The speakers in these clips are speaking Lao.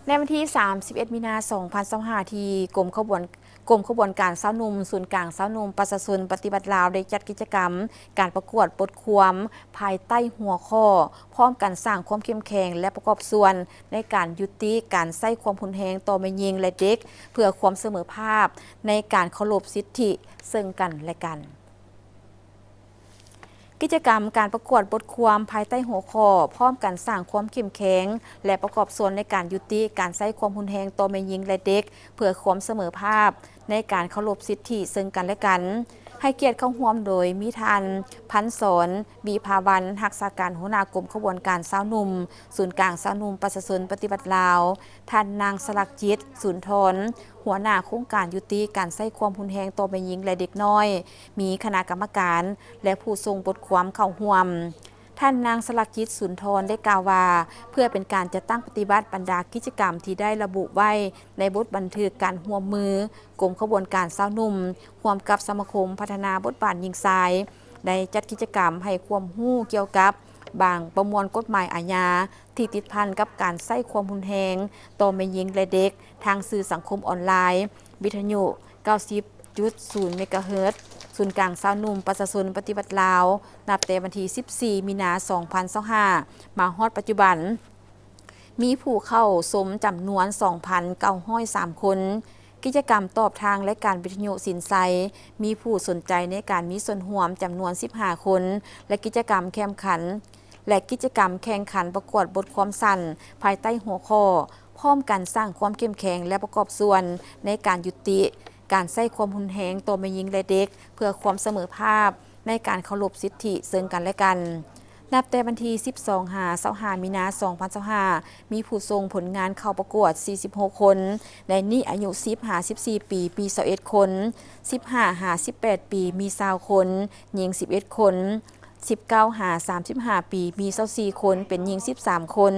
ໃນວັນທີສາມສິບເອັດ ມີນາ ສອງພັນຊາວຫ້າ ທີ່ກົມຂະບວນ ກົມຂະບວນການຊາວໜຸ່ມ ສູນກາງຊາວໜຸ່ມປະຊາຊົນປະຕິວັດລາວ ໄດ້ຈັດກິດຈະກຳການປະກວດບົດຄວາມພາຍໃຕ້ຫົວຂໍ້ ພ້ອມກັນສ້າງຄວາມເຂັ້ມແຂງ ແລະ ປະກອບສ່ວນໃນການຍຸຕິການໃຊ້ຄວາມຮຸນແຮງຕໍ່ແມ່ຍິງ ແລະ ເດັກ ເພື່ອຄວາມສະເໝີພາບໃນການເຄົາລົບສິດທິເຊິ່ງກັນ ແລະ ກັນ. ກິດຈະກຳການປະກວດບົດຄວາມພາຍໃຕ້ຫົວຂໍ້ ພ້ອມກັນສ້າງຄວາມເຂັ້ມແຂງ ແລະ ປະກອບສ່ວນໃນການຍຸຕິການໃຊ້ຄວາມຮຸນແຮງຕໍ່ແມ່ຍິງ ແລະ ເດັກ ເພື່ອຄວາມສະເໝີພາບໃນການເຄົາລົບສິດທິເຊິ່ງກັນ ແລະ ກັນ ໃຫ້ກຽດເຂົ້າຮ່ວມໂດຍມີທ່ານ ພັນສອນ ວິພາວັນ ຮັກສາການຫົວໜ້າກົມຂະບວນການຊາວໜຸ່ມ ສູນກາງຊາວໜຸ່ມປະຊາຊົນປະຕິວັດລາວ, ທ່ານນາງ ສະຫຼັກຈິດ ສູນທອນ ຫົວໜ້າໂຄງການຍຸຕິການໃຊ້ຄວາມຮຸນແຮງຕໍ່ແມ່ຍິງ ແລະ ເດັກນ້ອຍ, ມີຄະນະກຳມະການ ແລະ ຜູ້ສົ່ງບົດຄວາມເຂົ້າຮ່ວມ. ທ່ານນາງ ສະຫຼັກຈິດ ສູນທອນ ໄດ້ກ່າວວ່າ ເພື່ອເປັນການຈັດຕັ້ງປະຕິບັດບັນດາກິດຈະກຳທີ່ໄດ້ລະບຸໄວ້ໃນບົດບັນທຶກການຮ່ວມມື ກົມຂະບວນການຊາວໜຸ່ມ ຮ່ວມກັບສະມາຄົມພັດທະນາບົດບາດຍິງຊາຍ ໄດ້ຈັດກິດຈະກຳໃຫ້ຄວາມຮູ້ກ່ຽວກັບບາງປະມວນກົດໝາຍອາຍາ ທີ່ຕິດພັນກັບການໃຊ້ຄວາມຮຸນແຮງຕໍ່ແມ່ຍິງ ແລະ ເດັກ ທາງສື່ສັງຄົມອອນລາຍ, ວິທະຍຸ ເກົ້າສິບຈຸດສູນ ເມກາເຮີດ ສູນກາງຊາວໜຸ່ມປະຊາຊົນປະຕິວັດລາວ ນັບແຕ່ວັນທີສິບສີ່ ມີນາ ສອງພັນຊາວຫ້າ ມາຮອດປັດຈຸບັນ ມີຜູ້ເຂົ້າຊົມຈຳນວນ ສອງພັນເກົ້າຮ້ອຍສາມຄົນ. ກິດຈະກຳຕອບທາງລາຍການວິທະຍຸສິນໄຊ ມີຜູ້ສົນໃຈໃນການມີສ່ວນຮ່ວມຈຳນວນ ສິບຫ້າຄົນ ແລະ ກິດຈະກຳແຂ່ງຂັນ ແລະ ກິດຈະກຳແຂ່ງຂັນປະກວດບົດຄວາມສັ້ນ ພາຍໃຕ້ຫົວຂໍ້ ພ້ອມກັນສ້າງຄວາມເຂັ້ມແຂງ ແລະ ປະກອບສ່ວນໃນການຍຸຕິການໃຊ້ຄວາມຮຸນແຮງຕໍ່ແມ່ຍິງ ແລະ ເດັກ ເພື່ອຄວາມສະເໝີພາບໃນການເຄົາລົບສິດທິເຊິ່ງກັນ ແລະ ກັນ. ນັບແຕ່ວັນທີສິບສອງ ຫາ ຊາວຫ້າ ມີນາ ສອງພັນຊາວຫ້າ ມີຜູ້ສົ່ງຜົນງານເຂົ້າປະກວດ ສີ່ສິບຫົກຄົນ, ໃນນີ້ອາຍຸ ສິບ ຫາ ສິບສີ່ປີ ມີ ຊາວເອັດຄົນ, ສິບຫ້າ ຫາ ສິບແປດປີ ມີ ຊາວຄົນ, ຍິງ ສິບເອັດຄົນ, ສິບເກົ້າ ຫາ ສາມສິບຫ້າປີ ມີ ຊາວສີ່ຄົນ, ເປັນຍິງ ສິບສາມຄົນ.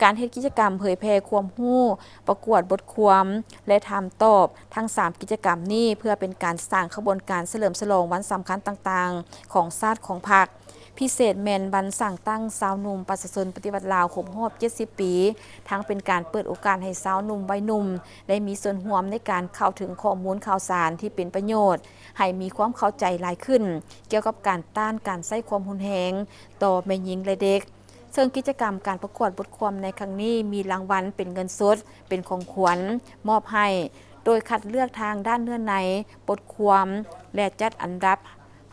ການເຮັດກິດຈະກຳເຜີຍແຜ່ຄວາມຮູ້, ປະກວດບົດຄວາມ ແລະ ຖາມຕອບ ທັງສາມກິດຈະກຳນີ້ ເພື່ອເປັນການສ້າງຂະບວນການສະເຫຼີມສະຫຼອງວັນສຳຄັນຕ່າງໆ ຂອງຊາດຂອງພັກ, ພິເສດແມ່ນວັນສ້າງຕັ້ງຊາວໜຸ່ມປະຊາຊົນປະຕິວັດລາວຄົບຮອບເຈັດສິບປີ, ທັງເປັນການເປີດໂອກາດໃຫ້ຊາວໜຸ່ມໄວໜຸ່ມ ໄດ້ມີສ່ວນຮ່ວມໃນການເຂົ້າເຖິງຂໍ້ມູນຂ່າວສານທີ່ເປັນປະໂຫຍດ, ໃຫ້ມີຄວາມເຂົ້າໃຈຫຼາຍຂຶ້ນກ່ຽວກັບການຕ້ານການໃຊ້ຄວາມຮຸນແຮງຕໍ່ແມ່ຍິງ ແລະ ເດັກ. ເຊິ່ງກິດຈະກຳການປະກວດບົດຄວາມໃນຄັ້ງນີ້ ມີລາງວັນເປັນເງິນສົດ ເປັນຂອງຂວັນມອບໃຫ້, ໂດຍຄັດເລືອກທາງດ້ານເນື້ອໃນ, ບົດຄວາມ ແລະ ຈັດອັນດັບ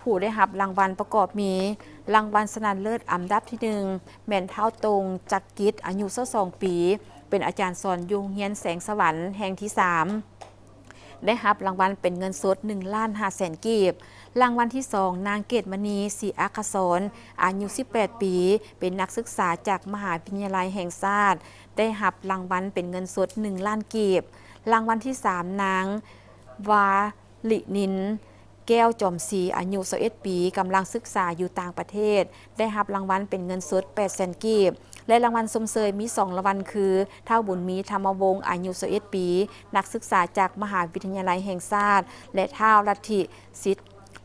ຜູ້ໄດ້ຮັບລາງວັນປະກອບມີ, ລາງວັນຊະນະເລີດອັນດັບທີໜຶ່ງ ແມ່ນທ້າວ ໂຕ່ງ ຈັກກິດ ອາຍຸຊາວສອງປີ ເປັນອາຈານສອນຢູ່ໂຮງຮຽນແສງສະຫວັນແຫ່ງທີສາມ ໄດ້ຮັບລາງວັນເປັນເງິນສົດ ໜຶ່ງລ້ານຫ້າແສນກີບ. ລາງວັນທີສອງ ນາງ ເກດມະນີ ສີອັກຄະສອນ ອາຍຸສິບແປດປີ ເປັນນັກສຶກສາຈາກມະຫາວິທະຍາໄລແຫ່ງຊາດ ໄດ້ຮັບລາງວັນເປັນເງິນສົດ ໜຶ່ງລ້ານກີບ. ລາງວັນທີສາມ ນາງ ວາລິນິນ ແກ້ວຈອມສີ ອາຍຸຊາວເອັດປີ ກຳລັງສຶກສາຢູ່ຕ່າງປະເທດ ໄດ້ຮັບລາງວັນເປັນເງິນສົດ ແປດແສນກີບ ແລະ ລາງວັນຊົມເຊີຍມີສອງລາງວັນຄື ທ້າວ ບຸນມີ ທຳມະວົງ ອາຍຸຊາວເອັດປີ ນັກສຶກສາຈາກມະຫາວິທະຍາໄລແຫ່ງຊາດ ແລະ ທ້າວ ລັດທິສິດ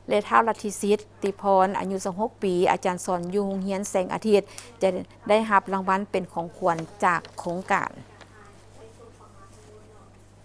ແລະ ທ້າວ ລັດທິສິດ ຕິພອນ ອາຍຸຊາວຫົກປີ ອາຈານສອນຢູ່ໂຮງຮຽນແສງອາທິດ ຈະໄດ້ຮັບລາງວັນເປັນຂອງຂວັນຈາກໂຄງການ.